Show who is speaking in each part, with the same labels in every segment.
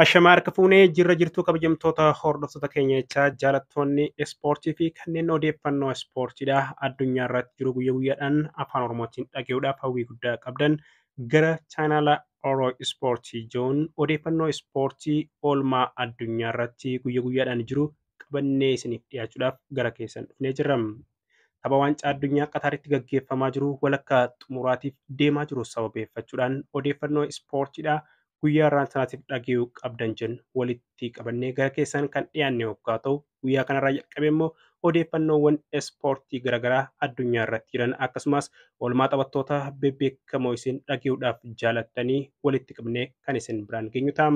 Speaker 1: Ashamaa harka fuunee jirra jirtuu kabajamtoota hordoftoota keenya jechaa jaalattoonni ispoortii fi kanneen odeeffannoo ispoortiidha addunyaa irratti jiru guyyaa guyyaadhaan afaan oromootiin dhaga'uudhaaf hawwii guddaa qabdan gara chaanaala Oro Ispoortii jiruun odeeffannoo ispoortii oolmaa addunyaa irratti guyyaa guyyaadhaan jiru qabannee isiniif dhiyaachuudhaaf gara keessan dhufnee jirra. Tapha waancaa addunyaa Qataaritti gaggeeffamaa jiru walakkaa xumuraatiif deemaa jiru sababeeffachuudhaan odeeffannoo ispoortiidha guyyaa har'aan sanaatiif dhaga'uu qabdan jennu walitti qabannee gara keessan kan dhiyaanne yoggaa ta'u, guyyaa kanarraa jalqabee immoo odeeffannoowwan ispoortii garaagaraa addunyaa irratti jiran akkasumas oolmaa taphattoota bebbeekamoo isin dhaga'uudhaaf jaalattanii walitti qabnee kan isin biraan geenyu ta'a.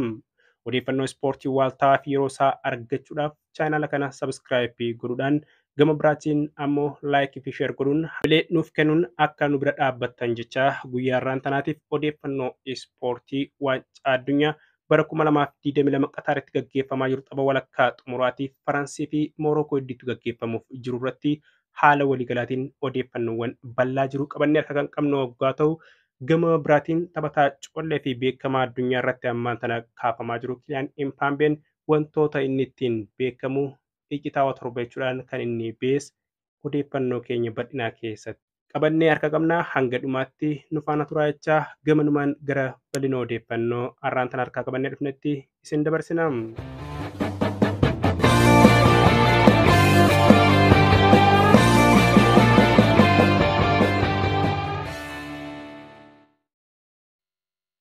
Speaker 1: Odeeffannoo ispoortii waaltaa fi yeroo isaa argachuudhaaf chaanaala kana sabskraayibii godhuudhaan, gama biraatiin ammoo laayikii fi sheer godhuun hamilee nuuf kennuun akka nu bira dhaabbattan jechaa, guyyaa har'aan tanaatiif odeeffannoo ispoortii waancaa addunyaa bara 2022 Qataaritti gaggeeffamaa jiru tapha walakkaa xumuraatiif Faransii fi Moorookoo hedduutti gaggeeffamuuf jiru irratti haala waliigalaatiin odeeffannoowwan bal'aa jiru qabannee harka kan qabnu waggaa ta'u, gama biraatiin taphataa collee fi beekamaa addunyaa irratti ammaan tana kaafamaa jiru Kiliyaan Impaambeen wantoota inni ittiin beekamu iccitaawaa torba jechuudhaan kan inni bees odeeffannoo keenya bal'inaa keessatti qabannee harka qabnaa, hanga dhumaatti nu faana turaa jechaa gamanumaan gara bal'ina odeeffannoo har'aan tana harkaa qabannee dhufnetti isin dabarsina.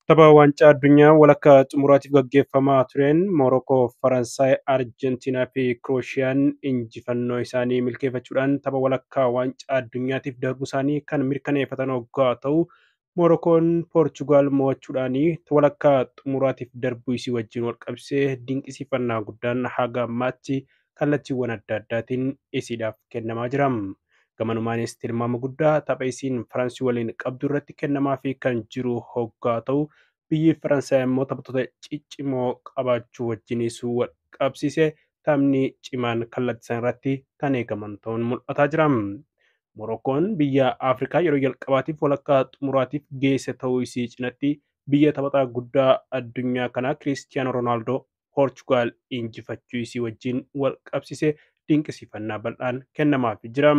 Speaker 1: Tapha waancaa addunyaa walakkaa xumuraatiif gaggeeffamaa tureen Moorookoo, Faransaay, Arjentiinaa fi Kiroошiyaan injifannoo isaanii milkeeffachuudhaan tapha walakkaa waancaa addunyaatiif darbuu isaanii kan mirkaneeffatan hoggaa ta'u, Moorookoon Poorchugaal mo'achuudhaan walakkaa xumuraatiif darbuu isii wajjin wal qabsee dinqisiifannaa guddaan haga ammaatti kallattiiwwan adda addaatiin isiidhaaf kennamaa jira. Gamanumaanis tilmaama guddaa tapha isiin Faransii waliin qabdu irratti kennamaa fi kan jiru hoggaa ta'u, biyyi Faransaay immoo taphattoota ciccimoo qabaachuu wajjinis wal qabsiise taphni cimaan kallattii isaan irratti kan eegaman ta'uun mul'ataa jira. Morookoon biyya Afrikaa yeroo jalqabaatiif walakkaa xumuraatiif geesse ta'uu isii cinatti biyya taphataa guddaa addunyaa kanaa Kiristiyaanoo Roonaaldoo Poorchugaal injifachuu isii wajjin wal qabsiise dinqisiifannaa bal'aan kennamaaf jira.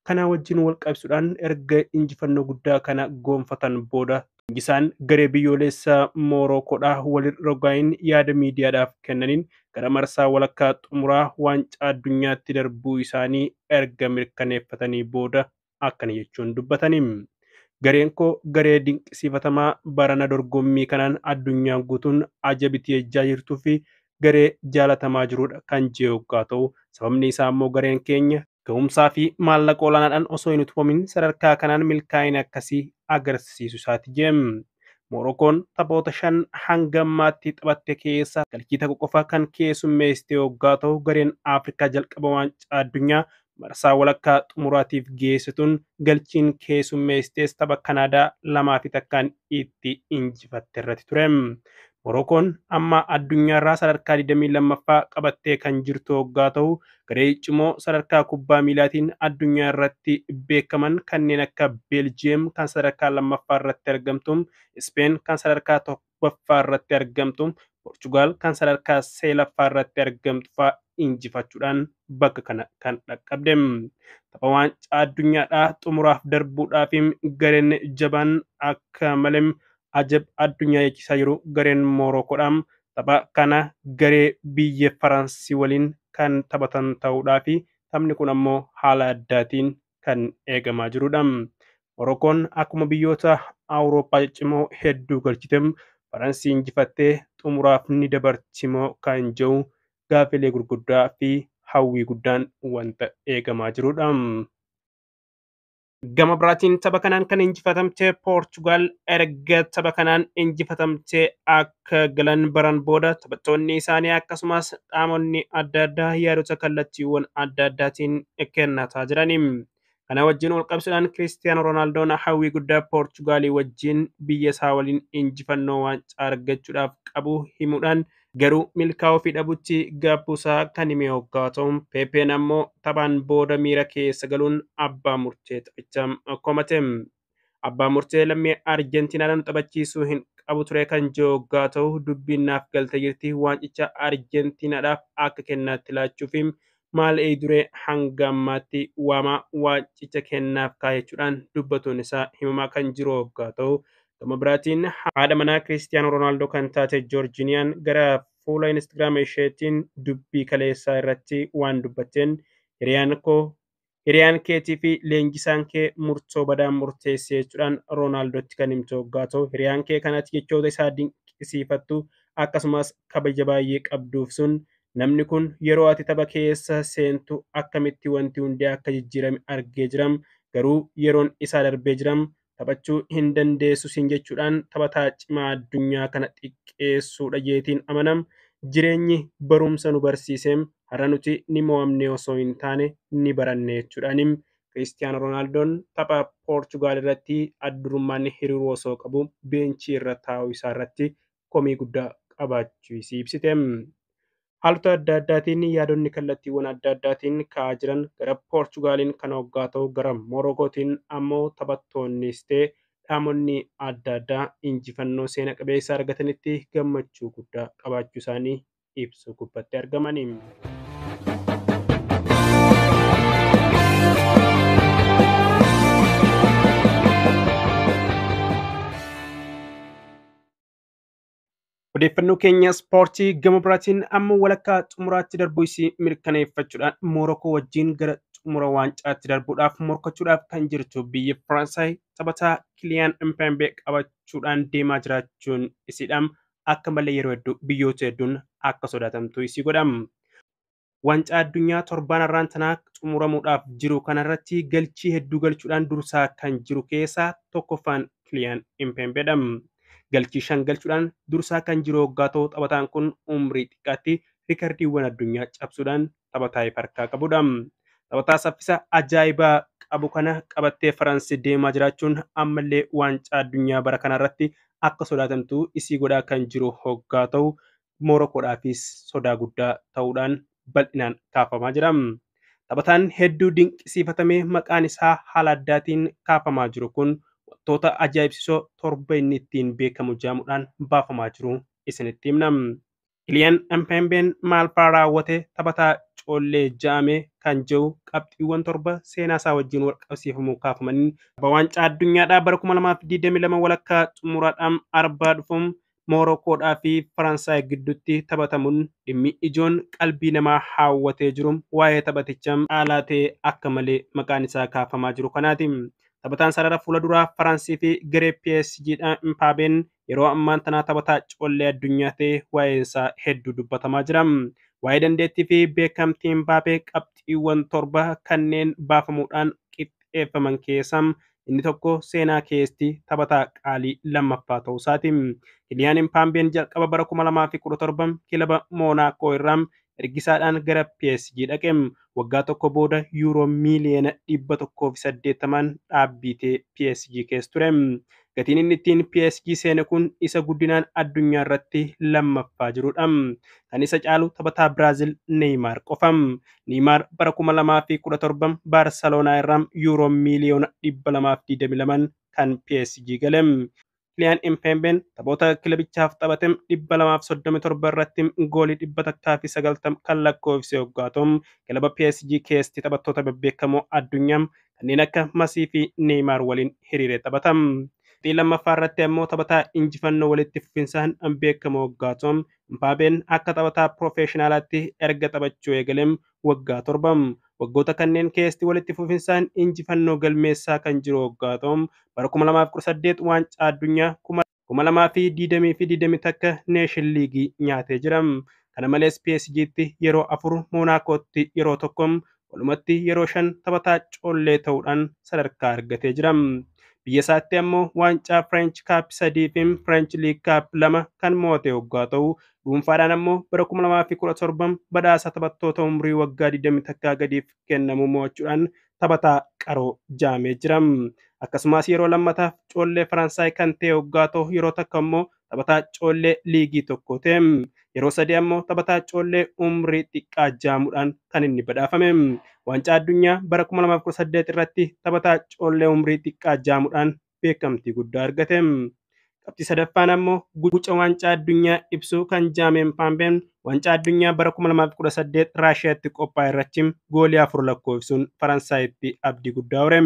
Speaker 1: Kana wajjin wal qabsiisuudhaan erga injifannoo guddaa kana goonfatan booda leenjisaan garee biyyoolessaa Moorookoodhaa waliin rogaayin yaada miidiyaadhaaf kennaniin gara marsaa walakkaa xumuraa waancaa addunyaatti darbuu isaanii erga mirkaneeffatanii booda akkana jechuun dubbatanii. Gareen koo garee dinqisiifatamaa barana dorgommii kanaan addunyaan guutuun ajabitti ejjaa jirtuu fi garee jaalatamaa jirudha kan jee hoggaa ta'u, sababni isaa immoo gareen keenya ga'umsaa fi maallaqa olaanaadhaan osoo hin utubamin sadarkaa kanaan milkaa'ina akkasii agarsiisu isaati jeem. Moorokoon taphoota 5 hanga ammaatti taphatte keessa galchii 1 qofa kan keessummeessite hoggaa ta'u, gareen Afrikaa jalqaba waancaa addunyaa marsaa walakkaa xumuraatiif geessituun galchiin keessummeessitees tapha Kanaadaa 2-1 itti injifatte irratti ture. Morookoon amma addunyaarraa sadarkaa 22ffaa qabattee kan jirtu hoggaa ta'u, garee cimoo sadarkaa kubbaa miilaatiin addunyaa irratti beekaman kanneen akka Beeljiyeem kan sadarkaa 2ffaa irratti argamtu, Ispeen kan sadarkaa 1ffaa irratti argamtu, Poorchugaal kan sadarkaa 9ffaa irratti argamtu fa'aa injifachuudhaan bakka kana kan dhaqqabde. Tapha waancaa addunyaadhaa xumuraaf darbuudhaaf gareen jabaan akka malee ajab addunyaa jechisaa jiru gareen Moorookoodha. Tapha kana garee biyya Faransii waliin kan taphatan ta'uudhaa fi taphni kun ammoo haala addaatiin kan eegamaa jirudha. Moorookoon akkuma biyyoota Awurooppaa ciccimoo hedduu galchite Faransii injifattee xumuraaf ni dabarti moo kan jedhu gaaffilee gurguddaa fi hawwii guddaan wanta eegamaa jirudha. Gama biraatiin tapha kanaan kan injifatamte Poorchugaal erga tapha kanaan injifatamte akka galan baran booda taphattoonni isaanii akkasumas qaamonni adda addaa yaadota kallattiiwwan adda addaatiin kennataa jirani. Kana wajjin wal qabsiisuudhaan Kiristiyaanoo Roonaaldoon hawwii guddaa Poorchugaalii wajjin biyya isaa waliin injifannoo waancaa argachuudhaaf qabu himuudhaan garuu milkaa'uu fi dhabutti gaabbuusaa kan hime hoggaa ta'u, Peepeen ammoo taphaan booda miira keessa galuun abbaa murtee taphichaa komate. Abbaa murtee lammii Arjentiinaadhaan taphachiisuu hin qabu ture kan jiru ta'u dubbiin naaf galtee jirti. Waancicha Arjentiinaadhaaf akka kennaatti laachuuf maal eeduree hanga ammaatti waamaa waancicha kennaaf kaayachuudhaan dubbatuun isaa himamaa kan jiru hoggaa ta'u, gama biraatiin haadha manaa Kiristiyaanoo Roonaaldoo kan taate Joorjiiniyaan gara fuula Instagiraama isheetiin dubbii kaleessaa irratti waan dubbatteen, hiriyaan koo, hiriyaan keetii fi leenjisaan kee murtoo badaa murteesse jechuudhaan Roonaaldootti kan himtu hoggaa ta'u, hiriyaan kee kanatti jechoota isaa dinqisiifattu akkasumas kabaja baay'ee qabduuf sun, namni kun yeroo ati tapha keessa seentu akkamitti wanti hundi akka jijjiirame argee jiram, garuu yeroon isaa darbee jiram, taphachuu hin dandeessu siin jechuudhaan taphataa cimaa addunyaa kana xiqqeessuudha jeetiin amanam. Jireenyi barumsa nu barsiiseem, har'a nuti ni mo'amne osoo hin taane ni baranne jechuudhaan Kiristiyaanoo Roonaaldoon tapha Poorchugaal irratti addurummaan hiriiruu osoo qabu beenchii irra taa'uu isaa irratti komii guddaa qabaachuu isii ibsite. Haalota adda addaatiin yaadonni kallattiiwwan adda addaatiin ka'aa jiran gara Poorchugaaliin kan hoggaa ta'u, gara Morokootiin ammoo taphattoonnis ta'e dhaamonni adda addaa injifannoo seena qabeessa argatanitti gammachuu guddaa qabaachuu isaanii ibsu gubbatti argamani. Odeeffannoo keenya ispoortii gama biraatiin amma walakkaa xumuraatti darbuu isii mirkaneeffachuudhaan Moorokoo wajjin gara xumura waancaatti darbuudhaaf morkachuudhaaf kan jirtu biyyi Faransaay taphataa Kiliyaan Mbappé qabachuudhaan deemaa jiraachuun isiidhaan akka malee yeroo hedduu biyyoota hedduun akka sodaatamtu isii godham. Waancaa addunyaa torbaan har'aan tanaa xumuramuudhaaf jiru kanarratti galchii hedduu galchuudhaan dursaa kan jiru keessaa tokkoffaan Kiliyaan Mbappédha. Galchii 5 galchuudhaan dursaa kan jiru hoggaa ta'u, taphataan kun umrii xiqqaatti riikardiiwwan addunyaa cabsuudhaan taphataa harkaa qabudha. Taphataa saffisa ajaa'ibaa qabu kana qabattee Faransi deemaa jiraachuun ammallee waancaa addunyaa bara kanarratti akka sodaatamtu isii godhaa kan jiru hoggaa ta'u, Morokoodhaafis sodaa guddaa ta'uudhaan bal'inaan kaafamaa jira. Taphataan hedduu dinqisiifatamee maqaan isaa haala addaatiin kaafamaa jiru kun wantoota ajaa'ibsiisoo 7 inni ittiin beekamu jaamuudhaan baafamaa jiru isinitti himna. Kiliyaan Mbappeen maal fa'aa raawwate taphataa collee ja'ame kan jiru qabxiiwwan 7 seenaa isaa wajjin wal qabsiifamuu kaafamanii waancaa addunyaadhaa bara 2022 walakkaa xumuraadhaan arbaa dhufuun Morokoodhaa fi Faransaay gidduutti taphatamuun dhimmi ijoon qalbii namaa hawwatee jiru waa'ee taphatichaa caalaa ta'e akka malee maqaan isaa kaafamaa jiru kanaati. Taphataan sarara fuula duraa Faransii fi garee PSG dhaan Mbappeen yeroo ammaan tanaa taphataa collee addunyaa ta'e waa'een isaa hedduu dubbatamaa jira. Waa'ee dandeettii fi beekamtii Mbappee qabxiiwwan 7 kanneen baafamuudhaan qixxeeffaman keessaa inni tokko seenaa keessatti taphataa qaalii lammaffaa ta'uu isaati. Kiliyaan Mbappeen jalqaba bara 2017 kilaba Moonaakoo irraa ergisaadhaan gara PSG dhaqe. Waggaa tokko booda yuuroo miiliyoona 180 dhaabbiitee PSG keessa ture. Gatiin inni ittiin PSG seene kun isa guddinaan addunyaa irratti lammaffaa jirudha. Kan isa caalu taphataa Biraazil Neeymaar qofa. Neeymaar bara 2017 Baarseloonaa irraa yuuroo miiliyoona 222 kan PSG gale. Kiliyaan Mbappeen taphoota kilabichaaf taphate 237 irratti goolii 190 kan lakkoofse hoggaa ta'u, kilaba PSG keessatti taphattoota bebbeekamoo addunyaa kanneen akka Masii fi Neeymaar waliin hiriiree taphata. Qabxii lammaffaa irratti ammoo taphataa injifannoo walitti fufinsaan beekamu hoggaa ta'u, Mbappeen akka taphataa piroofeeshinaalaatti erga taphachuu eegalee waggaa 7. Waggoota kanneen keessatti walitti fufinsaan injifannoo galmeessaa kan jiru hoggaa ta'u, bara 2018 waancaa addunyaa 2020 fi 21 Neeshin Liigii nyaatee jira. Kana malees PSG'tti yeroo 4, Monaakootti yeroo 1, walumatti yeroo 5 taphataa collee ta'uudhaan sadarkaa argatee jira. Biyya isaatti ammoo waancaa French Cup 3 fi French League Cup 2 kan mo'ate hoggaa ta'u, dhuunfaadhaan ammoo bara 2017 badhaasa taphattoota umrii waggaa 21 gadiif kennamu mo'achuudhaan taphataa qaroo jaamee jira. Akkasumas yeroo lammataaf collee Faransaay kan ta'e hoggaa ta'u, yeroo takka ammoo taphataa collee liigii tokko ta'e. Yeroo 3 ammoo taphataa collee umrii xiqqaa jaamuudhaan kan inni badhaafame. Waancaa addunyaa bara 2018 irratti taphataa collee umrii xiqqaa jaamuudhaan beekamtii guddaa argate. Qabxii sadaffaan ammoo guca waancaa addunyaa ibsuu kan jaame Mbappeen waancaa addunyaa bara 2018 Raashiyaatti qophaa'e irratti goolii 4 lakkoofsuun Faransaayitti abdii guddaa hore.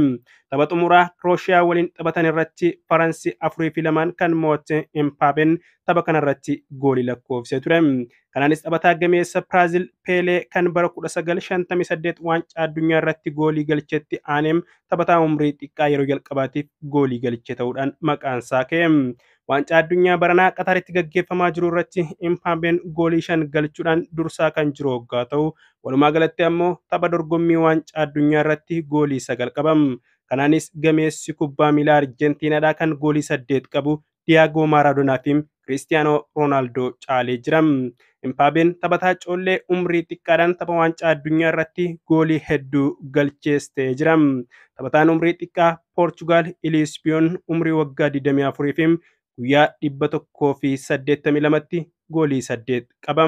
Speaker 1: Tapha xumuraa Kirooshiyaa waliin taphatan irratti Faransi 4-2 kan mo'atte Mbappeen tapha kanarratti goolii lakkoofsee ture. Kanaanis taphataa gameessa Biraazil Peelee kan bara 1958 waancaa addunyaa irratti goolii galchetti aaneem taphataa umrii xiqqaa yeroo jalqabaatiif goolii galche ta'uudhaan maqaan isaa ka'e. Waancaa addunyaa baranaa Qataritti gaggeeffamaa jiru irratti Mbappeen goolii 5 galchuudhaan dursaa kan jiru hoggaa ta'u, walumaa galatti ammoo tapha dorgommii waancaa addunyaa irratti goolii 9 qaba. Kanaanis gameessi kubbaa miilaa Arjentiinaadhaa kan goolii 8 qabu Diyaagoo Maaradoonaa fi Kiristiyaanoo Roonaaldoo caalee jira. Mbappeen taphataa coollee umrii xiqqaadhaan tapha waancaa addunyaa irratti goolii hedduu galchees ta'ee jira. Taphataan umrii xiqqaa Poorchugaal Iliisbiyoon umrii waggaa 24 fi guyyaa 182tti goolii 8 qaba.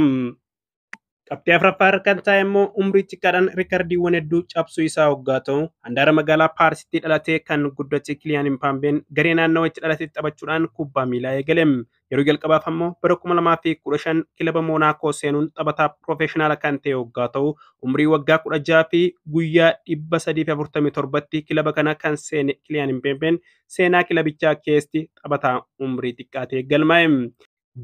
Speaker 1: Qabxii afuraffaa kan taa'e immoo umrii xiqqaadhaan riikardiiwwan hedduu cabsuu isaa hoggaa ta'u, handaara magaalaa Paarisitti dhalatee kan guddate Kiliyaan Mbappeen garee naannawaa itti dhalate taphachuudhaan kubbaa miilaa eegale. Yeroo jalqabaaf ammoo bara 2015 kilaba Moonaakoo seenuun taphataa piroofeeshinaala kan ta'e hoggaa ta'u, umrii waggaa 16 fi guyyaa 347tti kilaba kana kan seene Kiliyaan Mbappeen seenaa kilabichaa keessatti taphataa umrii xiqqaa ta'e galmaa'e.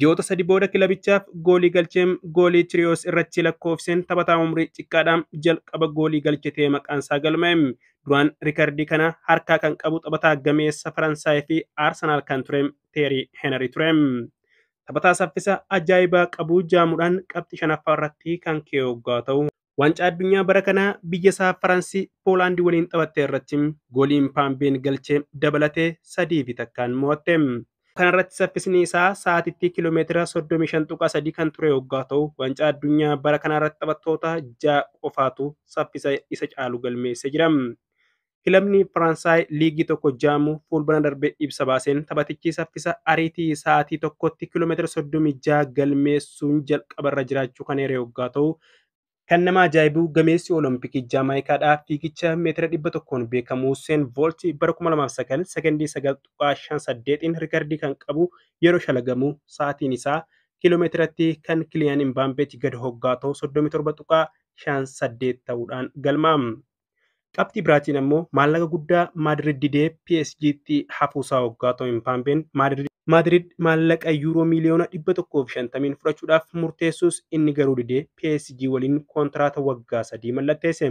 Speaker 1: Ji'oota sadi booda kilabichaaf goolii galcheen goolii Tiriyoos irratti lakkoofseen taphataa umrii xiqqaadhaan jalqaba goolii galche ta'ee maqaan isaa galmaa'e. Duraan riikardii kana harkaa kan qabu taphataa gameessa Faransaay fi Arsanaal kan ture Teerii Heenrii ture. Taphataa saffisa ajaa'ibaa qabu jaamuudhaan qabxii shanaffaa irratti kan ka'e hoggaa ta'u, waancaa addunyaa bara kanaa biyya isaa Faransii Poolaandii waliin taphatte irratti goolii Mbappeen galchee dabalatee 3-1 mo'atte. Kanarratti saffisni isaa sa'aatitti kiiloomeetira 35.3 kan ture hoggaa ta'u, waancaa addunyaa bara kanarratti taphattoota 6 qofaatu saffisa isa caalu galmeessee jira. Kilabni Faransaay liigii tokko jaamu fuulbana darbe ibsa baaseen taphatichi saffisa ariitii sa'aatii tokkotti kiiloomeetira 36 galmeessuun jalqabarra jiraachuu kan eere hoggaa ta'u, kan nama ajaa'ibu gameessi Olompikii Jaamaayikaadhaa fiigicha meetira 100 beekamu Usain Bolt bara 2009 sekondii 9.58 riikardii kan qabu yeroo shalagamu sa'aatiin isaa kiiloomeetiratti kan Kiliyaan Mbaappeetti gad hoggaa ta'u 37.58 ta'uudhaan galmaa'am. Qabxii biraatiin ammoo maallaqa guddaa Maadrid didee PSG'tti hafuusaa hoggaa ta'u Mbappeen Maadrid maallaqa yuuroo miiliyoona 150 fudhachuudhaaf murteessus inni garuu didee PSG waliin kontiraata waggaa 3 mallatteesse.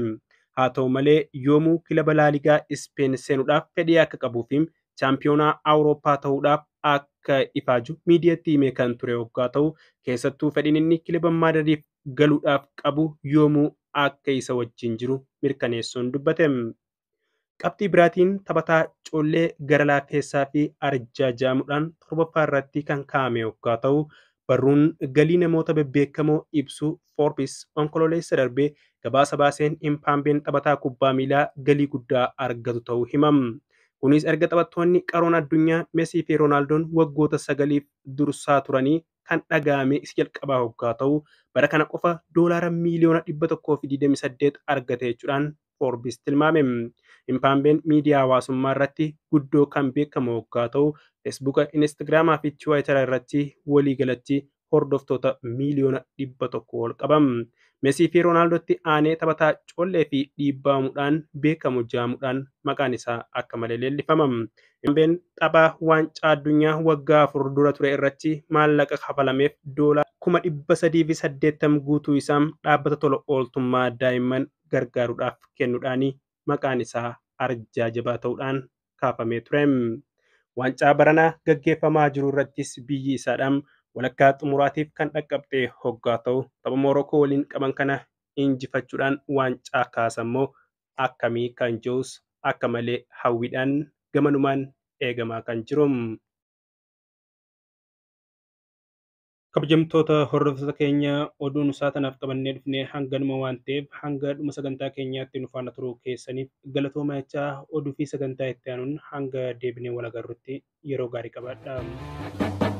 Speaker 1: Haa ta'u malee yoomuu kilaba Laaligaa Ispeen seenuudhaaf fedhii akka qabuu fi chaampiyoonaa Awurooppaa ta'uudhaaf akka ifaaju miidiyaatti himee kan ture hoggaa ta'u, keessattuu fedhiin inni kilaba Maadridiif galuudhaaf qabu yoomuu akka isa wajjin jiru mirkaneessuun dubbate. Qabxii biraatiin taphataa coollee gara laafeessaa fi arjaa jaamuudhaan torbaffaa irratti kan kaa'ame hoggaa ta'u, barruun galii namoota bebbeekamoo ibsu Forbes onkololeessa darbee gabaasa baaseen Mbappeen taphataa kubbaa miilaa galii guddaa argatu ta'uu himam. Kunis erga taphattoonni qaroon addunyaa Mesii fi Roonaaldoon waggoota 9 dursaa turanii kan dhaga'ame isa jalqabaa hoggaa ta'u, bara kana qofa doolaara miiliyoona 128 argate jechuudhaan Forbes tilmaame. Mbappeen miidiyaa hawaasummaa irratti guddoo kan beekamu hoggaa ta'u, Feesbuuka, Instagraamaa fi Tiwiitara irratti waliigalatti hordoftoota miiliyoona 100 ol qaba. Mesii fi Roonaaldootti aanee taphataa coollee fi dhiibbaamuudhaan beekamu jaamuudhaan maqaan isaa akka malee leellifama. Mbappeen tapha waancaa addunyaa waggaa 4 dura ture irratti maallaqa kafalameef doolaara 380,000 guutuu isaa dhaabbata tola ooltummaa daa'imman gargaaruudhaaf kennuudhaan maqaan isaa arjaa jabaa ta'uudhaan kaafamee ture. Waancaa baranaa gaggeeffamaa jiru irrattis biyyi isaadhaan walakkaa xumuraatiif kan dhaqqabde hoggaa ta'u, tapha Moorokoo waliin qaban kana injifachuudhaan waancaa kaasammoo akkamii kan jirus akka malee hawwiidhaan gamanumaan eegamaa kan jiru. Kabajamtoota hordoftoota keenya oduun isaa tanaaf qabannee dhufnee hanganuma waan ta'eef hanga dhuma sagantaa keenyaatti nu faana turuu keessaniif galatooma jechaa oduu fi sagantaa itti aanuun hanga deebinee wal agarrutti yeroo gaarii qabaadhaa.